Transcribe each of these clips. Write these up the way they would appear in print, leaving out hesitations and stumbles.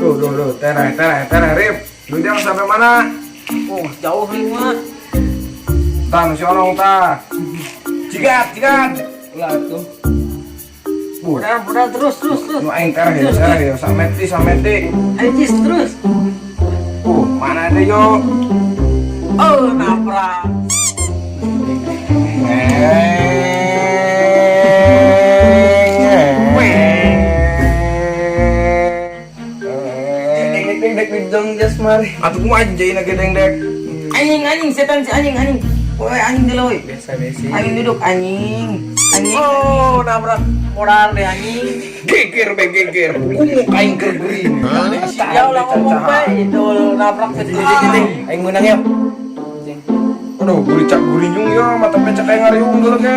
Duh, duh, duh, tereh, tereh, tereh, Rip. Duitnya sampai mana? Oh, jauh nih mah. Tah, nu si Onong tah. Jigat, jigat. Lah tuh. Udah, Udah, terus, terus, terus. Nu aing tereh ya, tereh ya, sameti, sameti. Ayo Cis, terus. Mana deh yo? Oh, nabrak. Deng deng deng deng dong jas mari. Atuh kumaha jadi nage deng dek. Anjing, anjing, setan si anjing, anjing. Woi, anjing dulu, woi. Biasa besi. Anjing duduk, anjing. Anjing. Oh, nabrak modal deh anjing. Geger be geger. Kumuk aing keur gering. Ya ulah ngomong bae, itu nabrak setan. Aing menang ya. Aduh, guricak gurinyung ya, mata pecak aing ngariung dulu ke.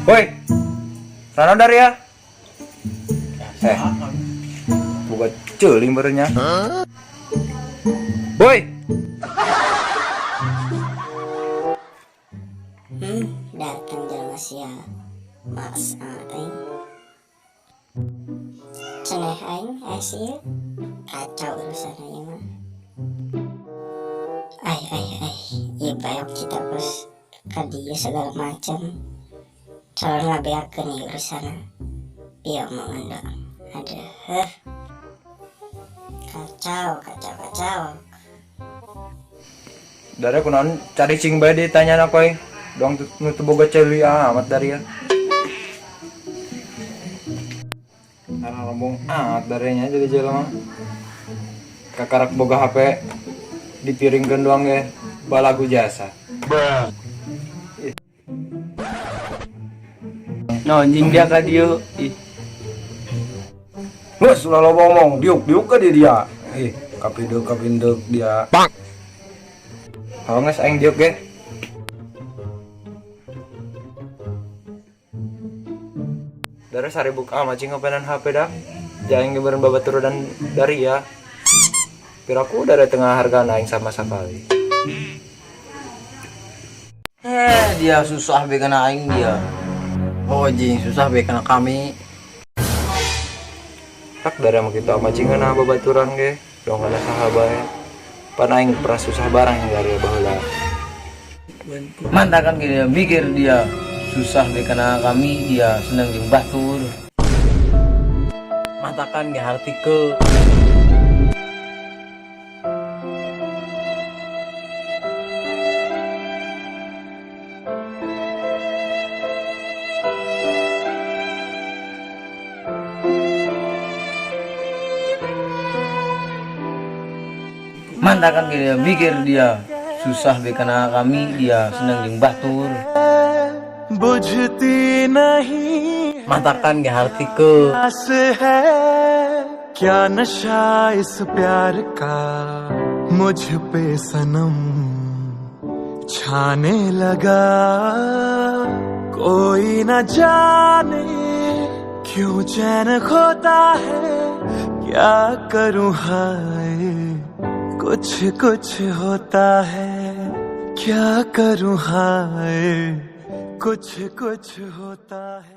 Woi, Rano dari ya? Buka celing barunya. Boy, Datang jelema sia. Males amat aing. Ceneh aing aya ieu. Kacau urusan ieu mah. Ai ai ai, ieu bayok kita bos. Ka dieu segala macam. Calon ngabeakeun ieu urusanna. Bieu omongan doang. Aduh, heuh. Kacau, kacau, kacau. Dari kunaon cari cing bae ditanya na koy. Dong nu teu boga ceuli amat dari ya. Karena rombong amat darinya jadi jelema. Kakarak boga HP dipiringkeun doang ge balagu jasa. No, anjing dia ka dieu. Ih. Geus ulah loba ngomong, diuk-diuk ke dia. Ih, kapideuk kapideuk dia. Hawa geus aing diuk ge. Dari saribuk amat cing ngopenan HP dah. Jangan ngeberin babaturan dari ya. Piraku dari tengah harga aing sama sekali. Dia susah be kana aing dia. Oh, jing susah be kana kami. Tak dari mah kitu amat cing ngeunah babaturan ge. Dong kana saha bae. Pan aing pernah susah barang yang dari baheula. Mantakan dia mikir dia susah be kana kami, dia seneng jeung batur. Mantakan ge hartikeun. Mantakan dia mikir dia susah be kana kami, dia seneng jeung batur. Bujhti nahi Mantakan ge hartikeun. प्यास है क्या नशा इस प्यार का मुझ पे सनम छाने लगा कोई न जाने क्यों चैन खोता है क्या करूं हाय कुछ कुछ होता है क्या करूं हाय कुछ कुछ होता है।